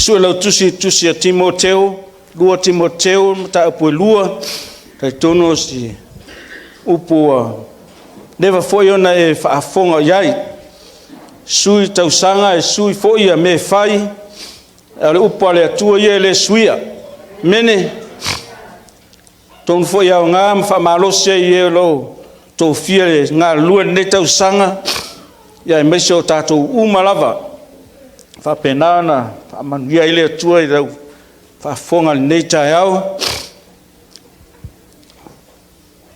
Suelautusi i Tusi a Timoteo, 2 Timoteo mataupu e 2, talitonu o se upu ua leva foi ona e faafofoga i ai. Sui tausaga e sui foi mea e fai, a o le upu a le Atua ia e le suia. Amene. Atonu foi e aoga ma faamalosi ai e o lo o tofia e galulue i lenei tausaga, aemaise o tatou uma lava, e faapena ona faamanuia ai le Atua i lau faafofoga i lenei taeao.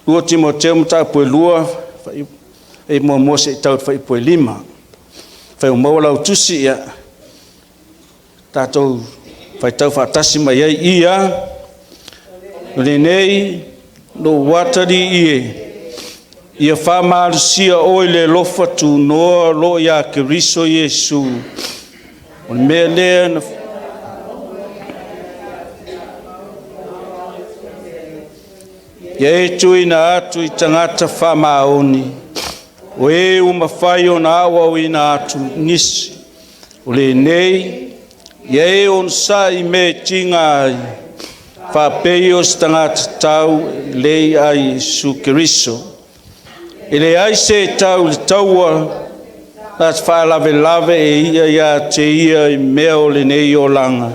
2 Timoteo mataupu e 2, fuaiupu 1 seia tau i le fuaiupu 5. Afai ua maua lau tusi, ia tatou faitau faatasi mai ai i i lava. O lenei lou atalii e, ia faamalosia oe i le alofa tunoa o lo o ia Keriso Iesu. O le mea lea na ia e tuuina atu i tagata faamaoni, o e ua mafai ona aoaoina atu nisi. O lenei, ia e onosai i mea e tiga ai, faapei o se tagata tau e lelei a Iesu Keriso. E leai se tau i le taua na te faalavelave e ia ia te ia i mea o lenei olaga,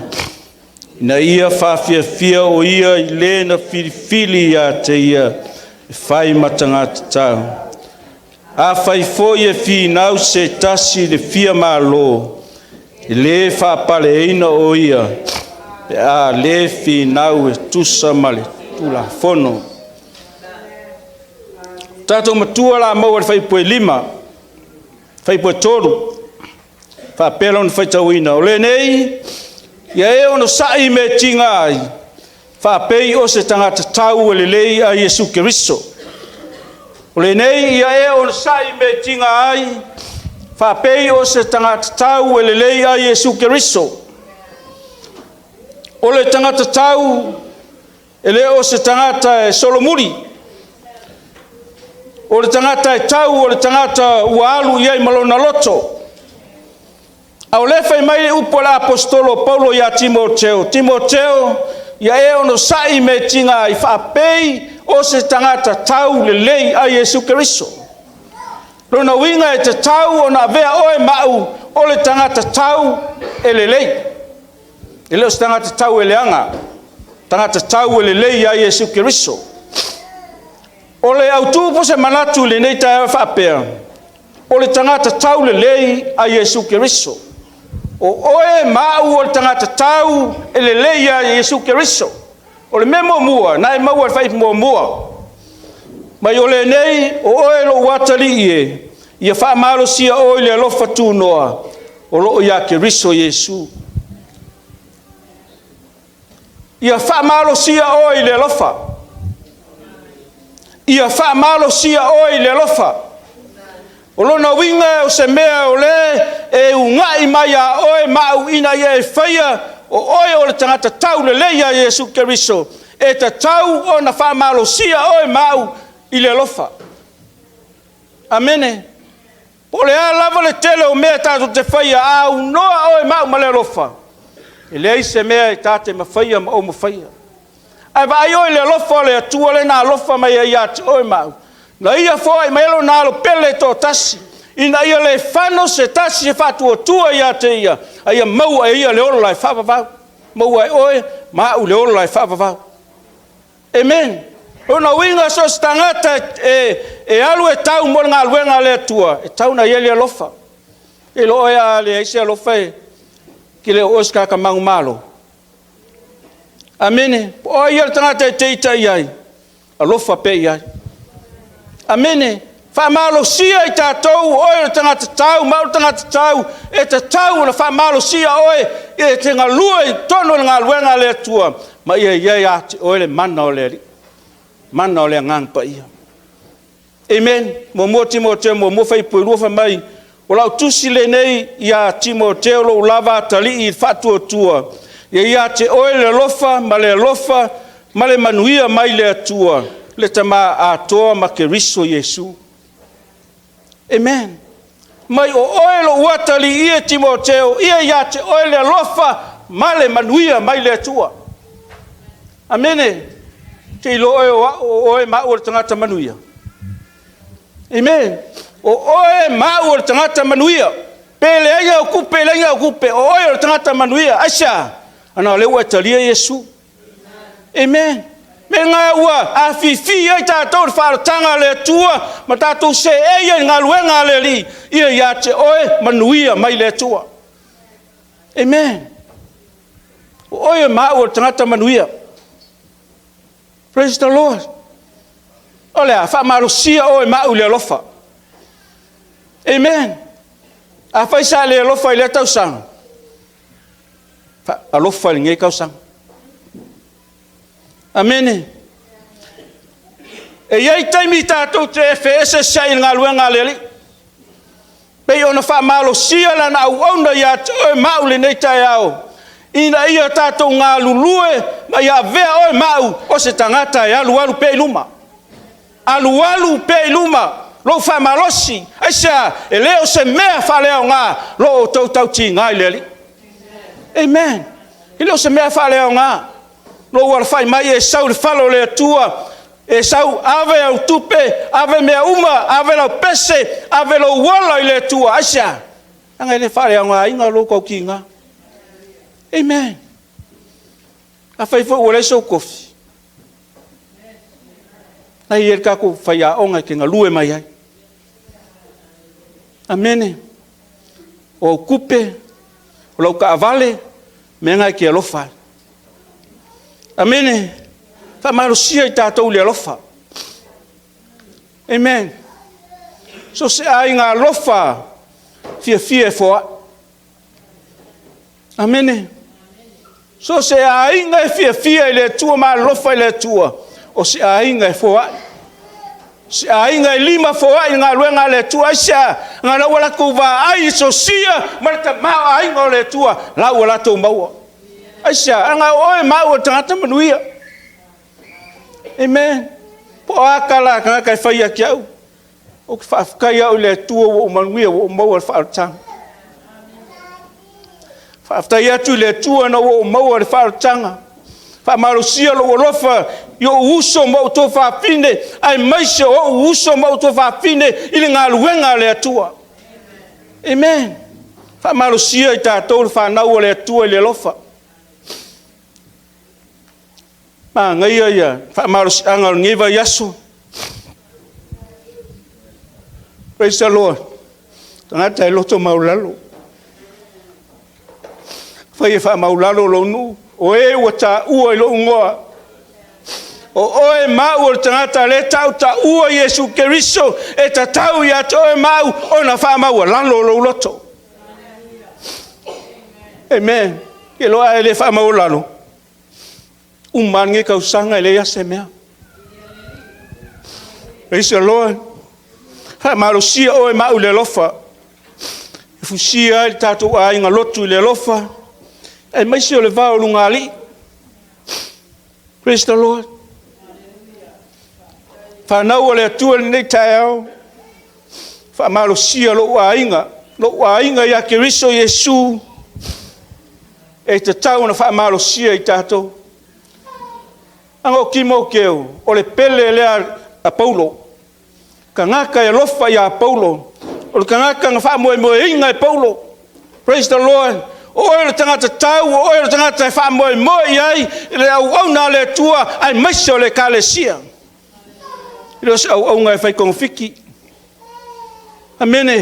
ina ia faafiafia o ia i le na filifili ia te ia e fai ma tagata tau. Afai foi e finau se tasi i le fia malo, e le faapaleina o ia pe a le finau e tusa ma le Tulafono. O tatou matua o le a maua i le fuaiupu 5, fuaiupu 3, e faapea lona faitauina, “O lenei, ia e onosai i mea e tiga ai, faapei o se tagata tau e lelei a Iesu Keriso. O lenei ia e onosai i mea e tiga ai, faapei o se tagata tau e lelei a Iesu Keriso. O le tagata tau e le o se tagata e solomuli, o le tagata e tau o le tagata ua alu i ai ma lona loto. A o lea e fai mai le upu a le aposetolo o Paulo ia Timoteo, Timoteo, ia e onosai i mea e tiga ai, faapei o se tagata taulelei a Iesu Keriso. O lona uiga e tatau ona avea oe ma au o le tagata tau e lelei. E le o se tagata tau e leaga, tagata tau e lelei ia Iesu Keriso. O le autu po o se manatu i lenei taeao e faapea, o le tagata taulelei a Iesu Keriso. O oe ma au o le tagata tau e lelei ia Iesu Keriso. O le mea muamua na e maua i le fuaiupu muamua, mai o lenei o oe lou atalii e, ia faamalosia oe i le alofa tunoa o lo o ia Keriso Iesu. Ia faamalosia oe i le alofa. Ia faamalosia oe i le alofa. O lona uiga o se mea o lea e uunai mai ia oe ma au ina ia e faia, o oe o le tagata taulelei ia Iesu Keriso, e tatau ona faamalosia oe ma au i le alofa. Amene. Po o le a lava le tele o mea tatou te faia, a aunoa oe ma au ma le alofa, e leai se mea ta te mafaia ma ou mafaia. Ae vaai oe i le alofa o le Atua lea na alofa mai ai ia te oe ma au, na Ia foai mai ai Lona Alo pele e toatasi, ina ia le fano se tasi e faatuatua ia te Ia, a ia maua e ia le ola e faavavau. Maua e oe ma au le ola e faavavau. Amen. O lona uiga so o se tagata e alu e tau mo le galuega a le Atua, e tatau ona i ai le alofa. E iloa oe a leai se alofa, e te le o oe o se tagata manumalo. Amene. Po o ai lava le tagata e te ita i ai, alofa pea i ai. Amene. Faamalosia i tatou o oe o le tagata tau ma au o le tagata tau, e tatau ona faamalosia oe e te galue i totonu o le galuega a le Atua, ma ia i ai ia te oe le mana o le Alii, mana o le Agaga Paia. Amen. 1 Timoteo 1 fuaiupu 2 fai mai, “O lau tusi lenei ia Timoteo lou lava atalii i le faatuatua, ia ia te oe le alofa ma le alofa ma le manuia mai le Atua le Tama atoa ma Keriso Iesu.” Amen. Fai mai o oe lou atalii e Timoteo, ia ia te oe le alofa ma le manuia mai le Atua. Amene. Te iloa oe o au, o oe ma au o le tagata manuia. Amen. O oe ma au o le tagata manuia. Pe leai au tupe, leai au tupe, o oe o le tagata manuia. Aisea? Ona o lea ua e talia Iesu. Amen. Mea lena ua afifi ai tatou i le faaolataga a le Atua ma tatou seei ai i le galuega a le Alii, ia ia te oe manuia mai le Atua. Amen. O oe ma au o le tagata manuia. Praise the Lord. O le a faamalosia oe ma au i le alofa. Amen. Afai sa e le alofa i lea tausaga, alofa i lenei tausaga. Amene. E i ai taimi tatou te feeseeseai i le galuega a le Alii, pei ona faamalosia lana auauna ia te oe ma au i lenei taeao, ina ia tatou galulue ma ia avea oe ma au o se tagata e alualu pea i luma. Alualu pea i luma lou faamalosi. Aisea? E le o se mea faaleaoga lo outou tautiga i le Alii. Amen. E le o se mea faaleaoga lou alafai mai e sau i le fale o le Atua, e sau ave au tupe, ave mea uma, ave lau pese, ave lou ola i le Atua. Aisea? Leaga e le faaleaogaina lou tautiga. Amen. Afai foi ua leai sou tofi, na i ai le tatou faiaoga e te galue mai ai. Amene. O au tupe, o lau taavale, mea na e te alofa ai. Amene. Faamalosia i tatou i le alofa. Amen. So o se aiga alofa, e fiafia e foai. Amene. So o se aiga e fiafia i le Atua ma alofa i le Atua, o se aiga e foai. O se aiga e lima foai i le galuega a le Atua. Aisea? Na o ua latou vaai i sosia ma le tamaoaiga o le Atua, la ua latou maua. Aisea? Ana o oe ma au o le tagata manuia. Amen. Po o a tala a tagata e fai ia te au, ou te faafetai au i le Atua ua ou manuia, ua ou maua le faaolataga. Faafetai atu i le Atua ina ua ou maua le faaolataga. Faamalosia lou alofa i ou uso ma ou tuafafine, aemaise o ou uso ma ou tuafafine i le galuega a le Atua. Amen. Faamalosia i tatou le fanau a le Atua i le alofa. Manaia ia faamalosiaga o lenei vaiaso. Praise the Lord. Tagata e loto maualalo. Fai e faamaualalo lou nuu, o e ua taua i lou igoa. O oe ma au o le tagata o lea e tautaua Iesu Keriso, e tatau ia te oe ma au ona faamaualalo lou loto. Amen. Ke loa e le faamaualalo, uma lava lenei tausaga e leai lava se mea. Praise the Lord. Faamalosia oe ma au i le alofa, e fusia ai le tatou aiga lotu i le alofa, aemaise o le va o Lugalii. Praise the Lord. Fanau a le Atua i lenei taeao, faamalosia lou aiga ia Keriso Iesu, e tatau ona faamalosia i tatou. Leaga o Timoteo, o le pele lea a Paulo, tagata e alofa ia Paulo, o le tagata na faamoemoeina e Paulo. Praise the Lord. O oe o le tagata tau, o oe o le tagata e faamoemoe i ai le auauna a le Atua, aemaise o le Ekalesia. E le o se auauna e fai togafiti. Amene.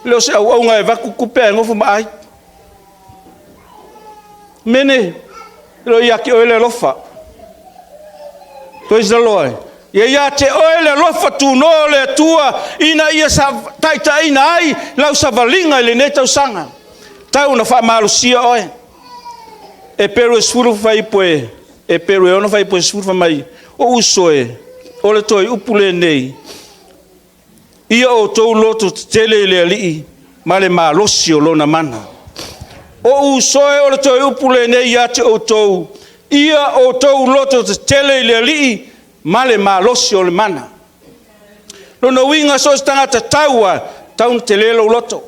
E le o se auauna e avatu tupe ae nofo ma ai. Amene. E le o ia te oe le alofa. Praise the Lord. Ia ia te oe le alofa tunoa o le Atua ina ia taitaiina ai lau savaliga i lenei tausaga. Tau ona faamalosia oe. Eperu e 10 fuaiupu e, Eperu e 6 fuaiupu e 10 fai mai, o uso e, o le toe upu lenei, ia outou loto tetele i le Alii ma le malosi o lona mana. O uso e, o le toe upu lenei ia te outou, ia outou loto tetele i le Alii ma le malosi o le mana. Lona uiga so o se tagata taua, tau ona tele lou loto.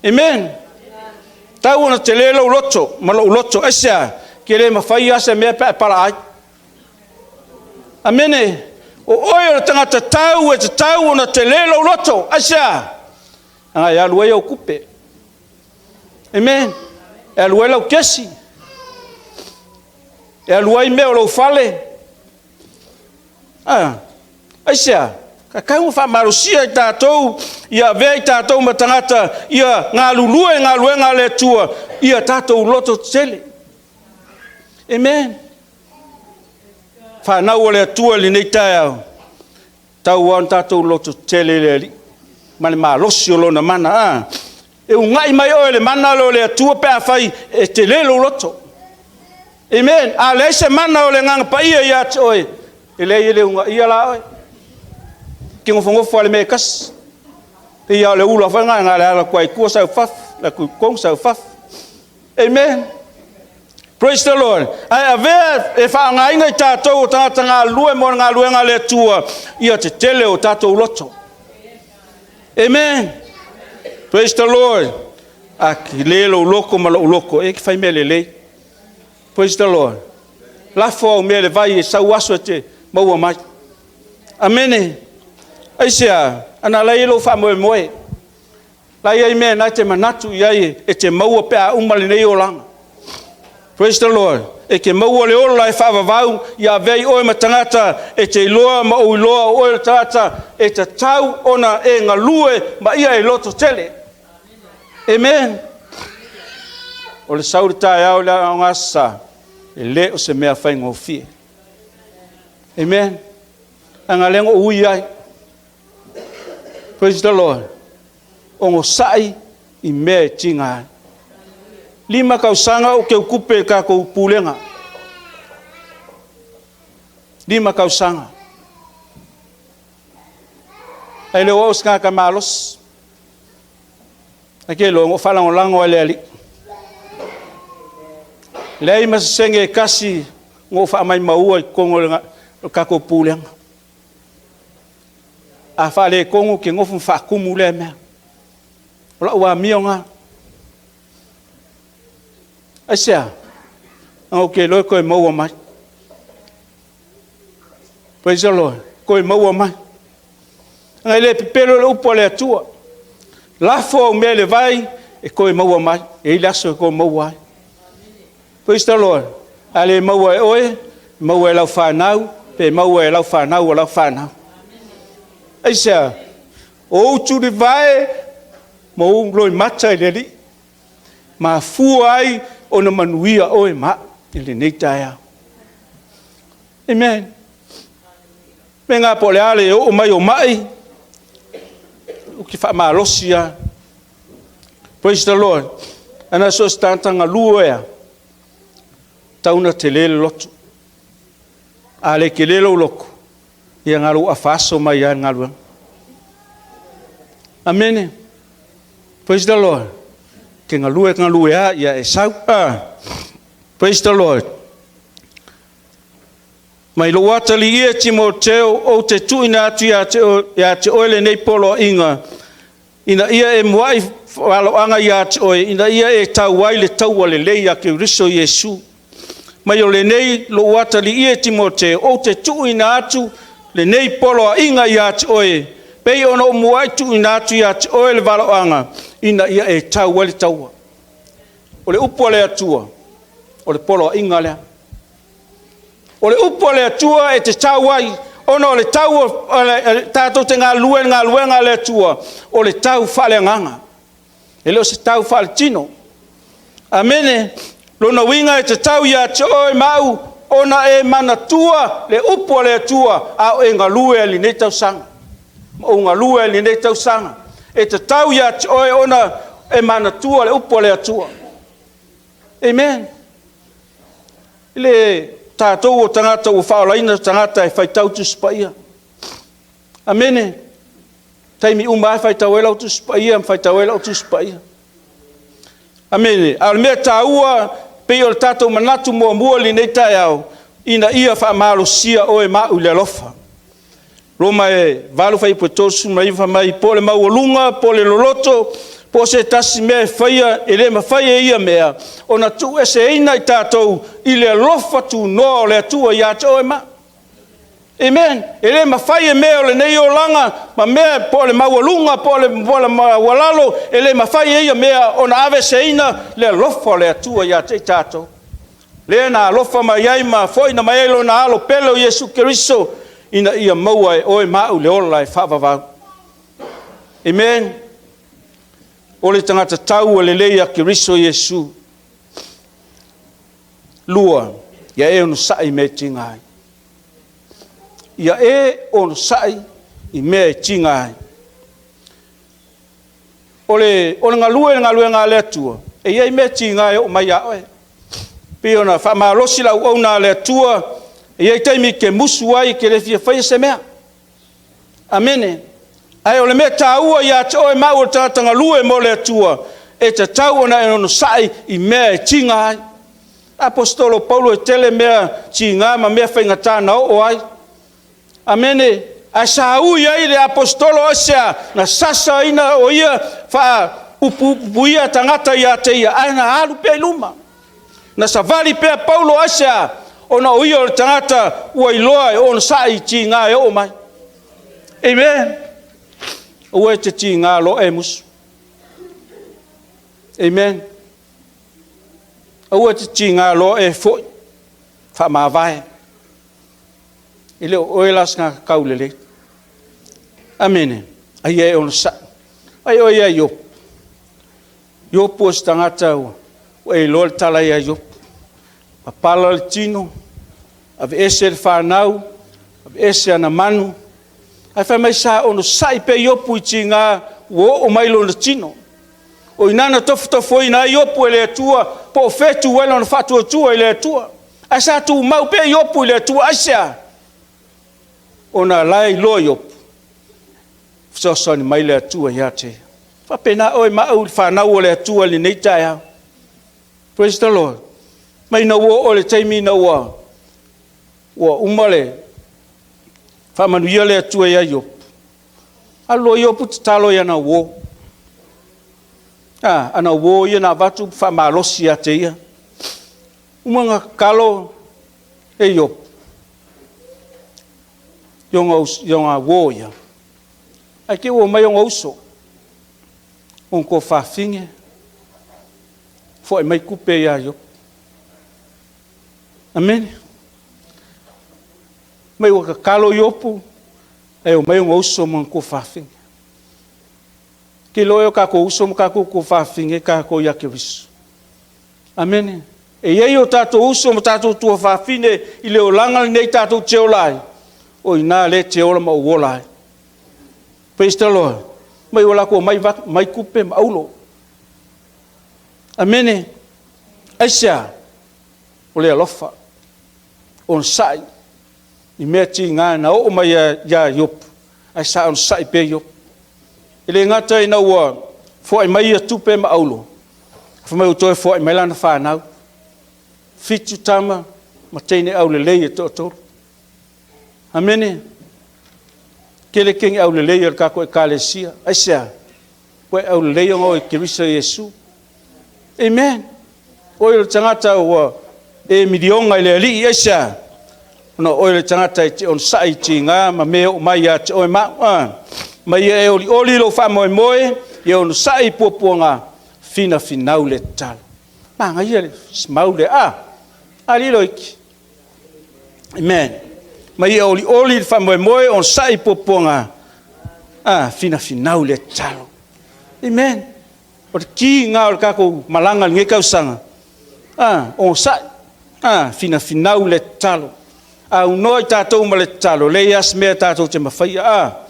Amen. Tau ona tele lou loto ma lou loto. Aisea? E te le mafaia lava se mea pe a e palaa ai. Amene. O oe o le tagata tau e tatau ona tele lou loto. Aisea? Leaga e alu ai au tupe. Amene. E alu ai lau kesi, e alu ai mea o lou fale. Aisea? E tatau ona faamalosia i tatou, ia avea i tatou ma tagata ia galulue i galuega a le Atua, ia tatou lototetele. Amen. Fanau a le Atua i lenei taeao, e tatau lava ona tatou lototetele i le Alii ma le malosi o Lona mana. A, e uunai mai oe e le mana lea o le Atua pe afai e tele lou loto. Amen. A leai se mana o le Agaga Paia ia te oe, e leai e le uunaia la oe. E te nofonofo lava i le mea e tasi, pei lava o le ula foi lena na o le alu atu lava i tua sau i fafo, alu atu i totonu sau i fafo. Amen. Praise the Lord. Ae avea e faaaogaina i tatou o tagata galulue mo le galuega a le Atua, ia tetele o tatou loto. Amen. Praise the Lord. A tele lou loto ma lou loto, e te fai mea lelei. Praise the Lord. Lafo au mea i le vai e sau aso e te maua mai. Amene. Aisea? Ana la e i ai lou faamoemoe. La e i ai mea na e te manatu i ai e te maua pe a uma lenei olaga. Praise the Lord. E te maua le ola e faavavau ia avea ai oe ma tagata e te iloa ma ou iloa o oe o le tagata e tatau ona e galue ma ia e lototele. Amen. O le sau i le taeao i le Aoga Aso Sa, e le o se mea faigofie. Amen. Leaga lea na ou ui ai. Praise the Lord. Onosai i mea e tiga ai. 5 tausaga ou teutupe i le tatou pulega. 5 tausaga. Ae le o au o se tagata malosi. Ae te iloa na ou faalagolago lava i le Alii. Leai ma se sene e tasi na ou faamaumaua i totonu o le tatou pulega. A faaletonu ou te nofo ma faatumu lea mea. O lau amio lena. Aisea? Leaga ou te iloa e toe maua mai. Praise the Lord. Toe maua mai. Leaga e le pepelo le upu a le Atua. Lafo au mea i le vai e toe maua mai. E i ai le aso e toe maua ai. Praise the Lord. A le maua e oe, maua e lau fanau, pe maua e lau fanau o lau fanau. Aisea? O ou tulivae ma ou loimata i le Alii, mafua ai ona manuia oe ma au i lenei taeao. Amen. Mea po o le a le oo mai o mai, ou te faamalosi lava. Praise the Lord. Ana so o se tagata galue lava, tau ona tele le loto. A le tele lou loto, ia na lou afa aso mai lava i le galuega. Amene. Praise the Lord. Te galue galue lava, ia e sau. Praise the Lord. Mai lou atalii e Timoteo, ou te tuuina atu ia te oe lenei poloaiga, ina ia e muai valoaga ia te oe, ina ia e tau ai le taua lelei a Keriso Iesu. Mai o lenei lou atalii e Timoteo, ou te tuuina atu lenei poloaiga ia te oe, pei ona ou muai tuuina atu ia te oe le valoaga, ina ia e tau ai le taua. O le upu a le Atua, o le poloaiga lea. O le upu a le Atua e te tau ai, ona o le tau tatou te galulue i le galuega a le Atua, o le tau faaleagaga, e le o se tau faaletino. Amene. Lona uiga e tatau ia te oe ma au ona e manatua le upu a le Atua a o e galue ai i lenei tausaga, ma ou galue ai i lenei tausaga. E tatau ia te oe ona e manatua le upu a le Atua. Amen. I le tatou o tagata ua faaolaina tagata e faitau Tusi Paia. Amene. Taimi uma lava e faitau ai lau Tusi Paia ma faitau ai lau Tusi Paia. Amene. A o le mea taua, pei o le tatou manatu muamua i lenei taeao, ina ia faamalosia oe ma au i le alofa. Roma e 8 fuaiupu 39 fai mai, po o le maualuga, po o le loloto, Po o se tasi mea e faia, e le mafai e ia mea ona tuueseina i tatou i le alofa tunoa o le Atua ia te oe ma au. Amen. E le mafai e mea o lenei olaga ma mea po o le maualuga po o le maualalo, e le mafai e ia mea ona aveeseina le alofa o le Atua ia te i tatou, lea na alofa mai ai ma foaiina mai ai Lona Alo pele o Iesu Keriso, ina ia maua e oe ma au le ola e faavavau. Amen. O le tagata taualelei a Keriso Iesu. Lua, ia e onosai i mea e tiga ai. Ia e onosai i mea e tiga ai. O le galue i le galuega a le Atua, e i ai mea tiga e oo mai ia oe. E pei ona faamalosi le auauna a le Atua, e i ai taimi e te musu ai e te le fia faia se mea. Amene. Ae o le mea taua ia te oe ma au o le tagata galue mo le Atua, e tatau ona e onosai i mea e tiga ai. O le aposetolo Paulo e tele mea tiga ma mea faigata na oo ai. Amene. Ae sa ui ai le aposetolo aisea? Na sasaina o ia, faaupuupuia tagata ia te ia, ae na alu pea i luma. Na savali pea Paulo, aisea? Ona o ia o le tagata ua iloa e onosai i tiga e oo mai. Amen. Aua e te tiga loa e musu. Amen. Aua e te tiga loa e foi, faamavae. E le o oe la se tagata taulelei. Amene. A ia e onosai. Vaai oe ia Iopu. Iopu o se tagata ua e iloa le tala ia Iopu. Papala le tino, aveese le fanau, aveese ana manu, ae fai mai sa onosai pea Iopu i tiga ua oo mai i lona tino. O i ina na tofotofoina ai Iopu e le Atua po o fea e tuu ai lona faatuatua i le Atua. Ae sa tumau pea Iopu i le Atua. Aisea? Ona o la e iloa Iopu, e fesoasoani mai le Atua ia te ia. E faapena oe ma au le fanau a le Atua i lenei taeao. Praise the Lord. Fai mai ina ua oo i le taimi ina ua uma le faamanuia le Atua ia Iopu, alu loa Iopu tatalo i ana uo. A, ana uo ia na avatu ma faamalosi ia te ia. Uma ona tatalo e Iopu i ona uo ia, ae te i ua omai ona uso, ona tuafafine, foai mai tupe ia Iopu. Amene. Fai mai ua tatalo Iopu, ae omai ona uso ma ona tuafafine. Ou te iloa o tatou uso ma tatou tuafafine tatou ia Keriso. Amene. E i ai o tatou uso ma tatou tuafafine i le olaga lenei tatou te ola ai, o i ina lea e te ola ma ou ola ai. Praise the Lord. Fai mai ua latou omai aumai tupe ma auro. Amene. Aisea? O le alofa, onosai i mea tiga na oo mai ia Iopu, ae sa onosai pea Iopu. E le gata ina ua foai mai ia tupe ma auro, fai mai ua toe foai mai lana fanau, 7 tama ma teine aulelei e toatolu. Amene. Tele teine aulelei o le tatou Ekalesia. Aisea? Ua e aulelei ona oe i Keriso Iesu. Amen. O oe o le tagata ua e miliona i le Alii. Aisea? Ona o oe o le tagata e te onosai i tiga ma mea e oo mai ia te oe ma au. Ma ia e olioli lou faamoemoe, ia onosai i puapuaga, finafinau le tatalo. Manaia le mau lea, a? Alii Loiti. Amen. Ma ia olioli le faamoemoe, onosai i puapuaga, a, finafinau le tatalo. Amen. O le ki lena o le tatou malaga i lenei tausaga, a, onosai, a, finafinau le tatalo. A aunoa i tatou ma le tatalo, e leai lava se mea tatou te mafaia, a.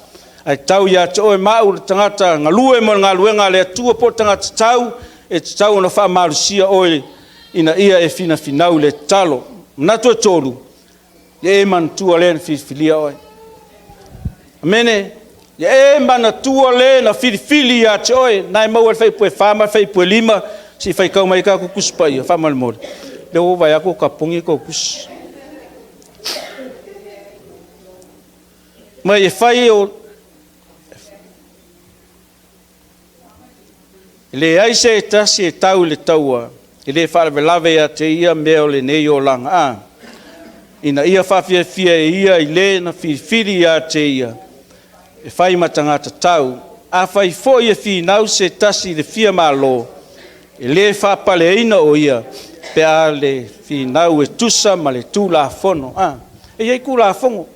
Ae tau ia te oe ma au le tagata galue mo le galuega a le Atua po o le tagata tau, e tatau ona faamalosia oe ina ia e finafinau i le tatalo. Manatu e tolu, ia e manatua le na filifilia oe. Amene. Ia e manatua le na filifili ia te oe. Na e maua i le fuaiupu 4 ma le fuaiupu 5, se i faitau mai tatou Tusi Paia faamolemole. O lea ua ou vaai atu ua tapuni a outou tusi. Ma e fai o... E leai se tasi e tau i le taua e le faalavelave ia te ia mea o lenei olaga, a, ina ia faafiafia e ia i le na filifili ia te ia e fai ma tagata tau. Afai foi e finau se tasi i le fia malo, e le faapaleina o ia pe a le finau e tusa ma le Tulafono. A, e i ai Tulafono.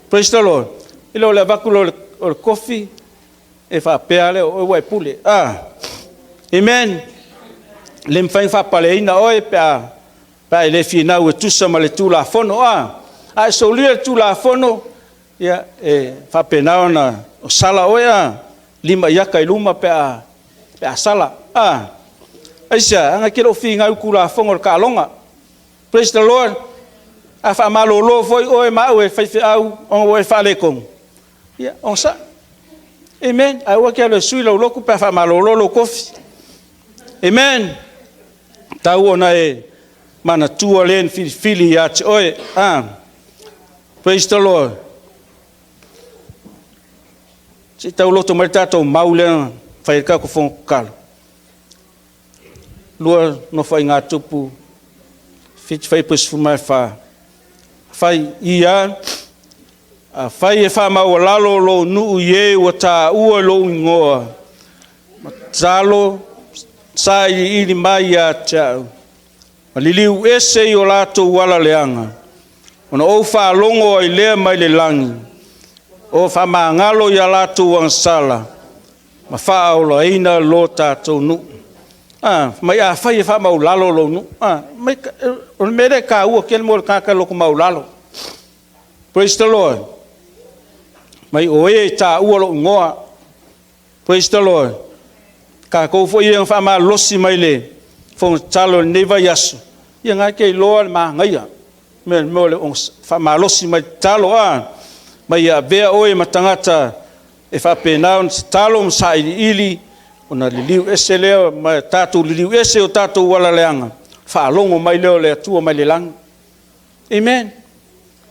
Praise the Lord. E le o le avatu loa o le tofi e faapea lava lea o oe ua e pule. A, amen. E le mafai ona faapaleina oe pe a e le finau e tusa ma le Tulafono. A e solia le Tulafono, ia, e faapena ona sala oe, lima iata i luma pe a sala. Aisea? Leaga e te le o finau i le Tulafono o le taaloga. Praise the Lord. A faamalolo foi oe ma au e faifeau ona ua e faaletonu, ia, onosai. Amen. Ae aua e te alu e sui lou lotu pe a faamalolo lou tofi. Amen. E tatau ona e manatua le na filifili ia te oe. Praise the Lord. Se i tauloto mai le tatou mau lea na fai ai le tatou fono tatalo. 2 Nofoaiga a Tupu 7:14, fai ia, afai e faamaualalo lou nuu i e ua taua i lou igoa, ma tatalo ma sailiili mai ia te au, ma liliu ese i o latou ala leaga, ona ou faalogo ai lea mai le lagi, o faamagalo i a latou agasala ma faaolaina lo tatou nuu. Fai mai afai e faamaualalo lou nuu. O le mea lea e taua tele mo le tagata loto maualalo. Praise the Lord. Fai mai o e e taua lou igoa. Praise the Lord. O tatou foi ia na faamalolosi mai le fono tatalo i lenei vaiaso, ia na e te iloa le manaia le mea o le faamalosi mai tatalo, ma ia avea oe ma tagata e faapena ona tatalo ma sailiili, ona liliu ese lea, ma tatou liliu ese i o tatou ala leaga, faalogo mai lea o le Atua mai le lagi. Amen. E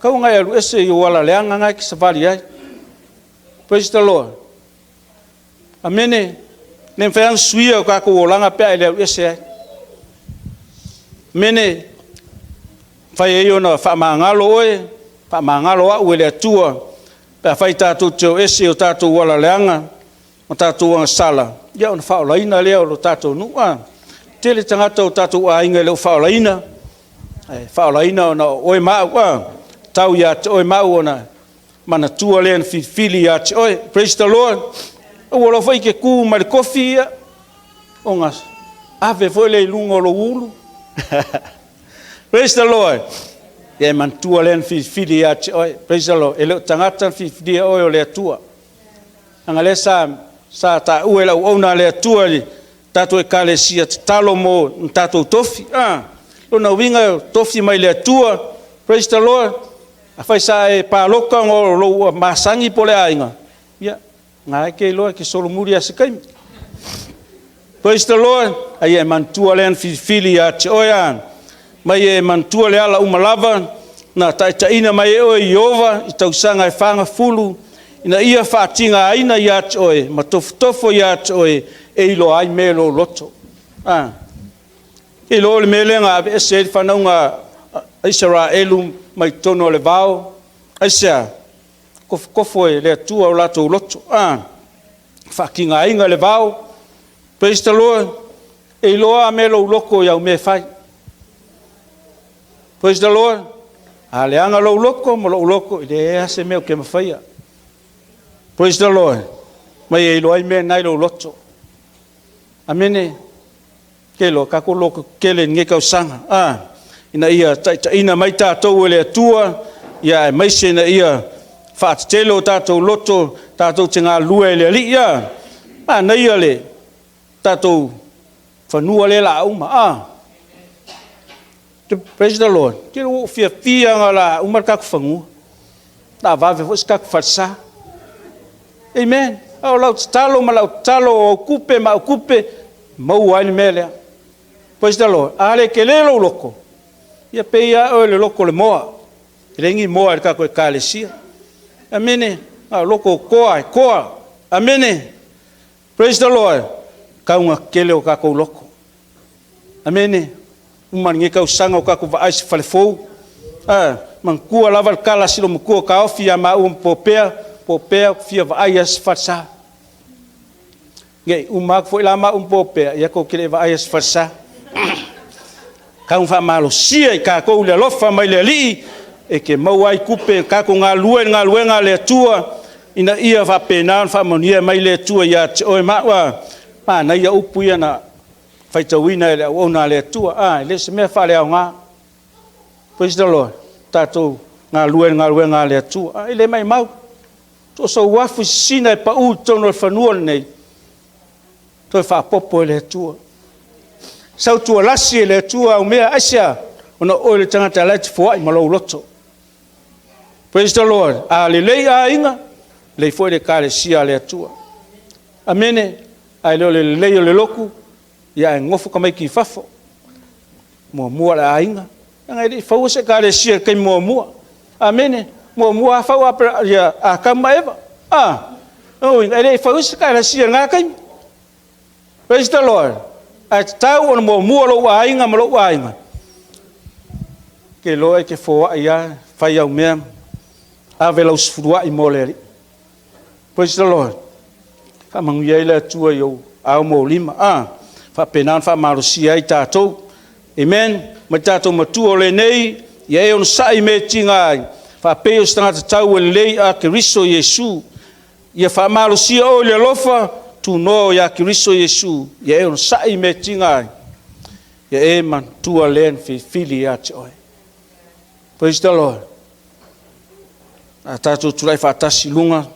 tatau ona e alu ese i ou ala leaga na e te savali ai. Praise the Lord. Amene. E le mafai lava ona suia o tatou olaga pe a e le alu ese ai. Amene. E mafai ai ona faamagalo oe, faamagalo au e le Atua pe afai tatou te o ese i o tatou ala leaga ma tatou agasala, ia ona faaolaina lea o le tatou nuu. E tele tagata o tatou aiga e le o faaolaina, ae faaolaina ona o oe ma au, e tau ia te oe ma au ona manatua le na filifili ia te oe. Praise the Lord. Aua loa foi e te tu mai le tofi ia, ona ave foi lea i luga o lou ulu. Praise the Lord. Ia e manatua le na filifili ia te oe. Praise the Lord. E le o tagata na filifilia oe o le Atua. Leaga lea sa taua e le auauna a le Atua i le tatou Ekalesia, tatalo mo tatou tofi. Lona uiga e tofi mai le Atua. Praise the Lord. Afai sa e palota ona o lou masani po o le aiga, ia, na e te iloa e te solomuli lava i se taimi. Praise the Lord. A ia e manatua le na filifili ia te oe, ma ia e manatua le ala uma lava na taitaiina mai ai oe e Ieova i tausaga e 40, ina ia faatigaina ia te oe ma tofotofo ia te oe e iloa ai mea i lou loto. E te iloa o le mea lea na aveese ai le fanauga a Isaraelu mai totonu o le vao? Aisea? Tofotofo e le Atua o latou loto, faatigaina i le vao. Praise the Lord. E iloa lava mea o lou loto i au mea e fai. Praise the Lord. A leaga lou loto ma lou loto, e leai lava se mea ou te mafaia. Praise the Lord. Ma ia iloa ai mea na i lou loto. Amene. Ke loa, tatou loto tetele i lenei tausaga, ina ia taitaiina mai tatou e le Atua, ia aemaise ina ia faatetele o tatou loto tatou te galulue ai i le Alii. Manaia le tatou fanua lea o le a uma, a? Praise the Lord. Ua ou fiafia lava o le a uma le tatou fanua. O le a vave foi se tatou falesa. Amen. A o lau tatalo ma lau tatalo, o au tupe ma au tupe, maua ai le mea lea. Praise the Lord. A le tele lou loto, ia pei lava oe o le loto o le moa. E leai ni moa i le tatou Ekalesia. Amene. A o loto o toa, e toa. Amene. Praise the Lord. Kauga tetele o tatou loto. Amene. Uma lenei tausaga ua tatou vaai i se fale fou. A, manatua lava le tala a si loomatua Taofi ia maua ma Opea, Opea ou te fia vaai lava i se falesa. Ne i uma atu foi la maua ma Opea, ia tou te le vaai lava i se falesa. Tau ina faamalosia i tatou i le alofa mai le Alii e te maua ai tupe tatou galulue ai i le galuega a le Atua ina ia faapena ona faamanuia mai le Atua ia te oe ma au. A, manaia upu ia na faitauina e le auauna a le Atua, e le o se mea faaleaoga. Praise the Lord. Tatou galulue i le galuega a le Atua. E le maumau, so o sou afu sisina e pau i totonu o le fanua lenei, toe faaopoopo e le Atua. Sautualasi e le Atua au mea, aisea? Ona o oe o le tagata o la e te foai ma lou loto. Praise the Lord. A lelei aiga, lelei foi le Ekalesia a le Atua. Amene. Ae le o le lelei o le lotu ae nonofo tamaiti i fafo. Muamua le aiga, leaga e le i faua se Ekalesia i le taimi muamua. Amene. Muamua lava fau Atamu ma Eva. O lona uiga, e le i faua se Ekalesia i lena taimi. Praise the Lord. Ae tatau ona muamua lou aiga ma lou aiga. Ou te iloa e te foai lava fai au mea, ave lau sefuluai mo le Alii. Praise the Lord. Faamanuia ai le Atua i ou ao ma ou lima, a faapena ona faamalosia ai tatou. Amen. Ma le tatou Matua o lenei, ia e onosai i mea e tiga ai, faapei o se tagata taua lelei a Keriso Iesu. Ia faamalosia oe i le alofa tunoa ia Keriso Iesu. Ia e onosai i mea e tiga ai, ia e manatua le na filifili ia te oe. Praise the Lord. A tatou tulai faatasi i luga.